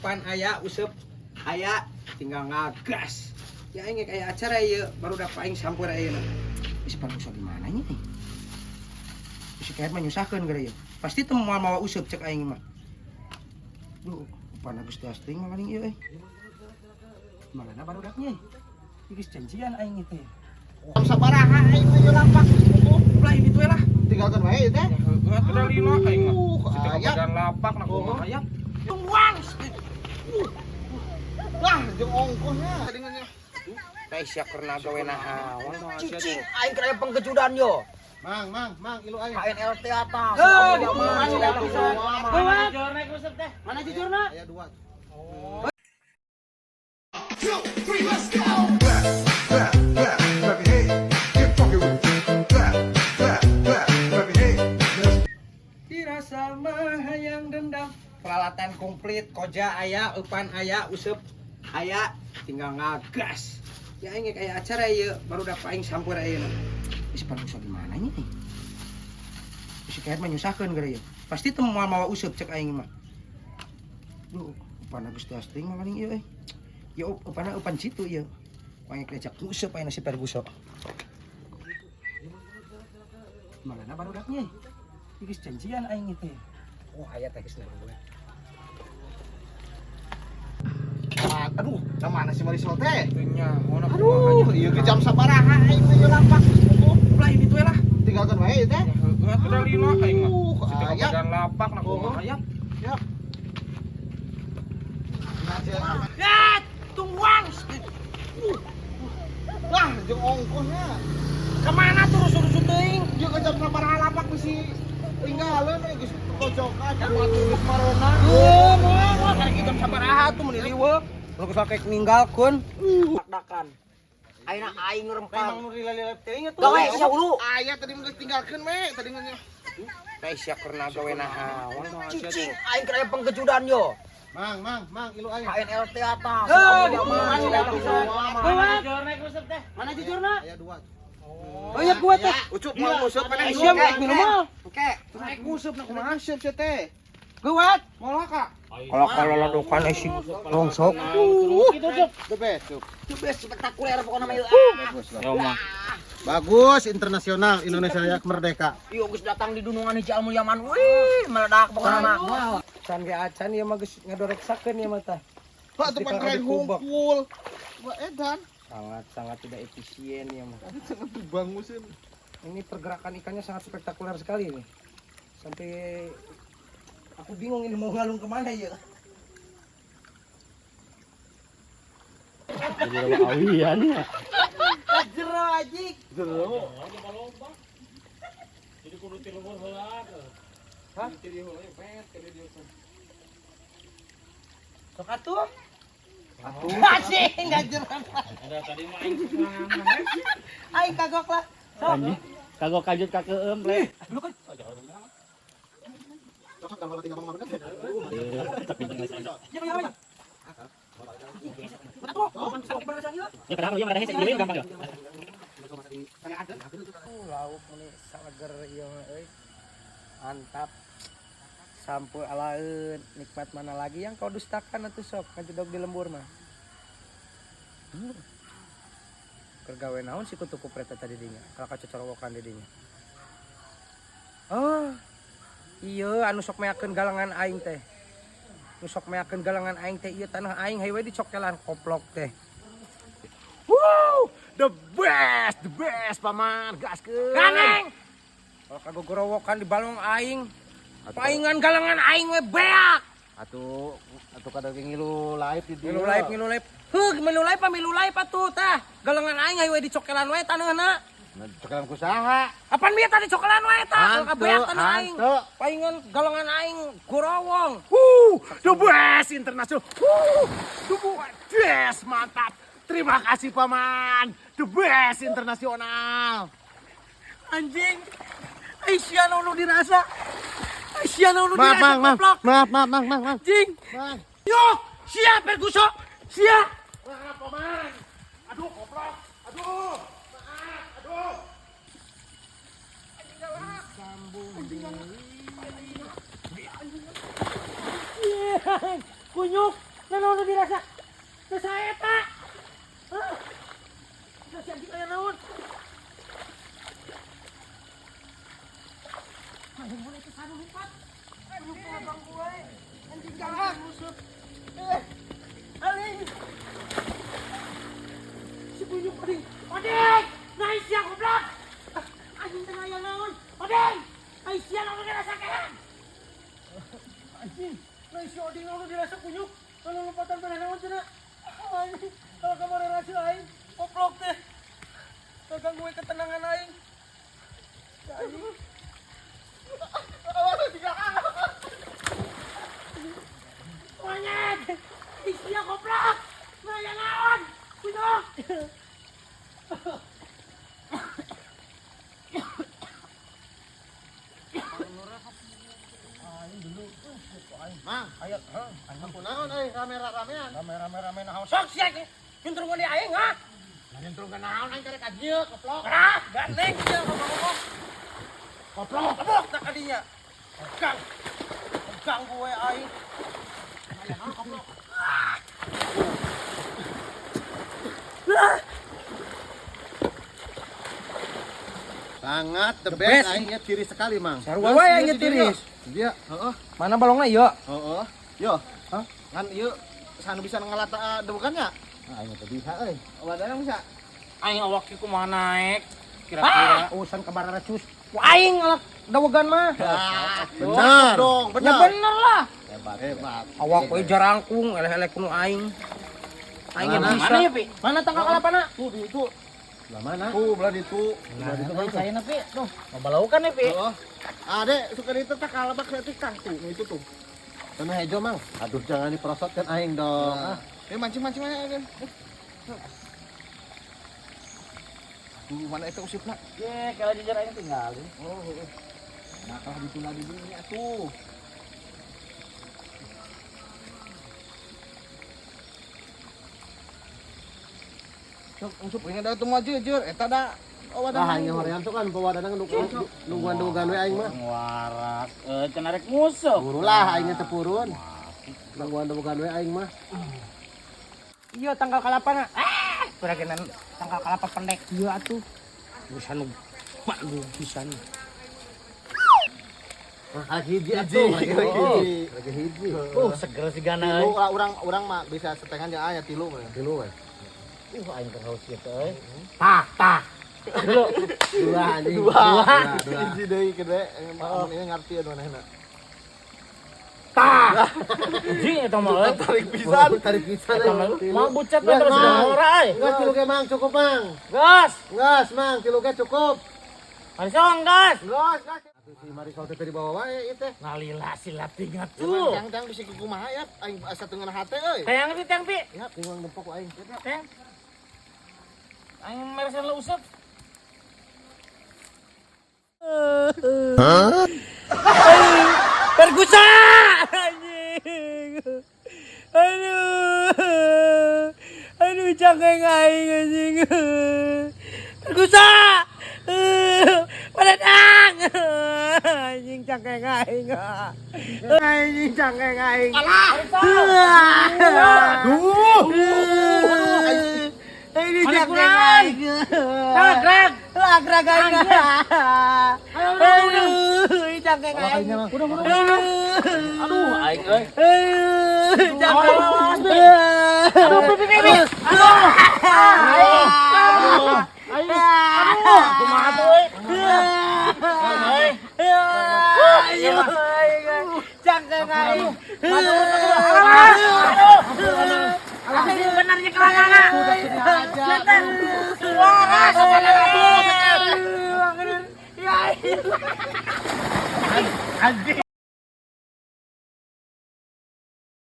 Pan aya useup aya tinggal ngagas. Ya aing aya acara ieu baru da aing sampeur ayeuna. Geus pan useup di mana nya euy? Si kaet mah nyusahkeun gara ieu. Pasti teu moal mawa useup cek aing mah. Duh, pan geus teas teuing mah paling ieu euy. Mana barudaknya? Ieu geus janjian aing teh. Jam sabaraha aing mah ieu lapak. Lain itu lah. Tinggalkeun wae teh. Heeh, atuh da lila aing mah. Situ Aya. kabagan lapak na kumaha aya. Tungguan. Lah, jeung ongkohnya. Tadi nanya. Teh sia keur gawe naon. Cicing aing keur aya pengkejudan yo. Mang, mang, mang, ilu aing. KNLT atas. Heuh, Di mana? Mana jujurna? Aya dua. Clap, clap, clap, clap your hands. Get funky with it. Clap, clap, clap, clap your hands. Let's Dirasa mah hayang dendam. Peralatan komplit, koja aya, eupan aya, useup aya, tinggal ngagas. Ya aing aya acara ieu baru da aing sampeur ayeuna. Geus pan useup di mana nya euy? Si kaet mah nyusahkeun gara ieu. Pasti teu moal mawa useup cek aing mah. Duh, eupan geus teas teuing mah paling ieu euy. Ya eupanna eupan situ ieu. Aing diajak nguseup ayeuna si Ferguso. Mana barudaknya? Ieu geus janjian aing teh. Oh, aya teh geus nungguan. Aduh, ka mana si Marisol teh? Teu nyaho na kumaha Aduh, ieu ge jam sabaraha aing mah ieu lapak. Lain itu lah. Tinggalkeun wae teh. Heeh, atuh da lila aing mah. Situ Aya. kabagan lapak na kumaha aya. Ya. Ya, tungguan. Lah, jeung ongkohnya. Kemana tuh rusuh-rusuh teuing? Ieu ke jam sabaraha lapak bisi tinggalkeun we geus kocokan atuh geus marona. Duh, moal moal karek jam sabaraha tuh meuni riweuh. Lu geus make ninggalkeun. Dakdakan. Ayeuna aing ngerempang. Memang nu lila-lila teuing atuh. Gawe sia hulu. Aya tadi mah geus tinggalkeun we, tadi nanya. Teh sia keur gawe naon. Cicing aing keur aya pengkejudan yo. Mang, mang, mang, ilu aing. KNLT atas. Heuh, di mana? Mana jujurna? Aya dua. Oh iya gua teh. Ucup mau nguseup mana? Sia mah minum mah. Oke. Naik nguseup na kumaha siap sia teh. Geuwat. Moal ka. Kalau kalau ladokan isi rongsok. The best, Cup. The best spektakuler pokokna mah ieu. Bagus lah. Ya mah. Bagus internasional Indonesia ya merdeka. Ieu geus datang di Dunungan Hiji Almul Yaman. Wih, meledak pokokna mah. Can ge acan ieu mah geus ngadoreksakeun ieu mah tah. Pak teman keren hungkul. Wah edan. Sangat sangat tidak efisien ya mah. Sangat bangus ini. Ini pergerakan ikannya sangat spektakuler sekali ini. Sampai aku bingung ini mau ngalung kemana ya. Jadi awian ya. Jero ajik. Jero. Jadi kudu ti luhur heula. Hah? Ti dieu heula pet ke dieu. Sok atuh. Atuh. Anjing enggak jero. Ada tadi mah aing sorangan. Aing kagok lah. Sok. Kagok kajut ka keem le. Lu kan ya ya ya. Ya padahal ieu mah ada hese gampang ya. Lauk ini saleger ieu mah euy. Mantap. Sampo alaeun, nikmat mana lagi yang kau dustakan atuh sok ngajedog di lembur mah. Keur gawe naon si kutu kupret tadi dinya, kalau kacocorowokan di dinya. Oh. Iya anu sok meakeun galangan aing teh. Nu sok meakeun galangan aing teh ieu tanah aing hayu we dicokelan koplok teh. Wow, the best paman, gaskeun. Ganeng. Kalau kagogorowokan di balong aing, paingan galangan aing we beak. Atuh atuh kada ge ngilu live di dieu. Ngilu live, ngilu live. Heuh, milu live pa milu live atuh tah. Galangan aing hayu we dicokelan we taneuhna. Nah, cokelan ku saha? Apan bieu tadi cokelan wae tah, Hantu, kabeak tanah aing. hantu. Paingan galangan aing gorowong. The best internasional. The best, mantap. Terima kasih paman. The best internasional. Anjing. Aisyah nu dirasa. Aisyah nu Maaf, dirasa maaf, maaf. goblok. Maaf, maaf, maaf, maaf, maaf. Anjing. Maaf. Yo, siap Ferguso. Siap. Maaf, paman. Aduh, goblok. Aduh. Maaf, aduh. Kunyuk. Naon nu dirasa? Rasa eta. Hah? Rasa anjing aya naon? Aing boleh ke sana lompat. Aduh, abang gue. Anjing galak. Aling. Si bunyuk oding. Oding! Nice ya goblok. Anjing teh aya naon? Oding! Ai sia naon dirasakeun? Anjing, nah si oding naon dirasa kunyuk. Kalau lompatan bener naon cenah. Anjing, kalau kamari rasa aing goblok teh. Ganggu gue ketenangan aing. Ya anjing. Monyet! Isia goblok! Naya naon? Kunyuk! Mang, Ayo, heh, aku naon euy rame-ramean. rame-rame naon sok sia ge. Nyuntrung di aing ha? Nyuntrung naon aing karek ka dieu goblok. Ah, gandeng sia ngomong-ngomong. Goblok, goblok tak kadinya. Gang. Gang gue aing. Aya naon goblok. Sangat the The best. best aing nya tiris sekali, Mang. Sarua wae aing tiris. Dia, heeh. Mana balongna ieu? Heeh. Yo. Hah? Kan ieu sanu bisa ngalata debukannya? Aing teh bisa euy. Wadana bisa. Aing awak ki kumaha naek kira-kira. Ah, urusan kabar recus. Ku aing ngalak dawegan mah. Benar dong, Ya benar. bener lah. Hebat, hebat. Awak we jarangkung eleh-eleh kuno aing. Aing Mana? bisa. Mana ya, Pi? Mana tangkal kalapana? Tuh di itu. Lah mana? Tuh belah ditu. Belah ditu kan. Saya na, Pi. Tuh, mabalaukan ya, Pi. Heeh. Ade suka itu tak kalabak kreatif kang tuh, nu itu tuh. Tanah hejo, Mang. Aduh, jangan diperosotkan aing dong. Nah. Ah, Eh mancing-mancing aja. Duh, mana itu usipna? Ye, kalau jujur aing tinggalin. Oh, heeh. Nah, kalau ditunda di sini atuh. Sok, usuk ini ada tuh mah jujur, eta da oh Lah aing hoream tuh kan pewadana nungguan dawegan we aing mah. Warak, cenah rek musuh. Buru lah aing teh purun. Nungguan dawegan we aing mah. Iya tangkal kalapana. Ah, peragenan tangkal kalapa pendek ieu atuh. Bisa nu bagus pisan. Nah, lagi hiji atuh, lagi hiji. Lagi hiji. Seger sih gana Tilu lah urang mah bisa setengah aja aya tilu mah. Tilu we. Aing teh haus kieu euy. Tah, tah. Dulu. Dua anjing. Dua. Dua. Hiji deui gede, emang ini ngarti anu manehna. Tah. Anjing eta mah euy. Tarik pisan. Tarik pisan. Eta mah aing. mau bucat we terus ngora euy. Gas tilu ge Mang, cukup Mang. Gas. Gas Mang, tilu ge cukup. Marisol gas. Gas, gas. Atuh si Marisol teh dibawa wae ieu teh. Ngalila silat ingat tuh. Tang tang bisa kumaha ya aing asa teu ngeunah hate euy. Tayang pi, tayang pi. Ya, tinggal nempok ku aing. Tayang. Aing meresan lu usep. Pergusa! Anjing. Aduh. Aduh cangkeng aing anjing. Pergusa! Paledang! Anjing cangkeng aing. Anjing cangkeng aing. Aduh. Ini cangkeng aing. Lagrak. Lagrak aing. Aduh, ini cangkeng aing. Udah, udah. Aduh, aing euy. Aduh, cangkeng. Aduh, pi, pi, pi. Aduh. Aduh. Aduh, kumaha tuh euy? Euy. Cangkeng aing. Aduh, benernya kelangana. Suara Ya. Anjing.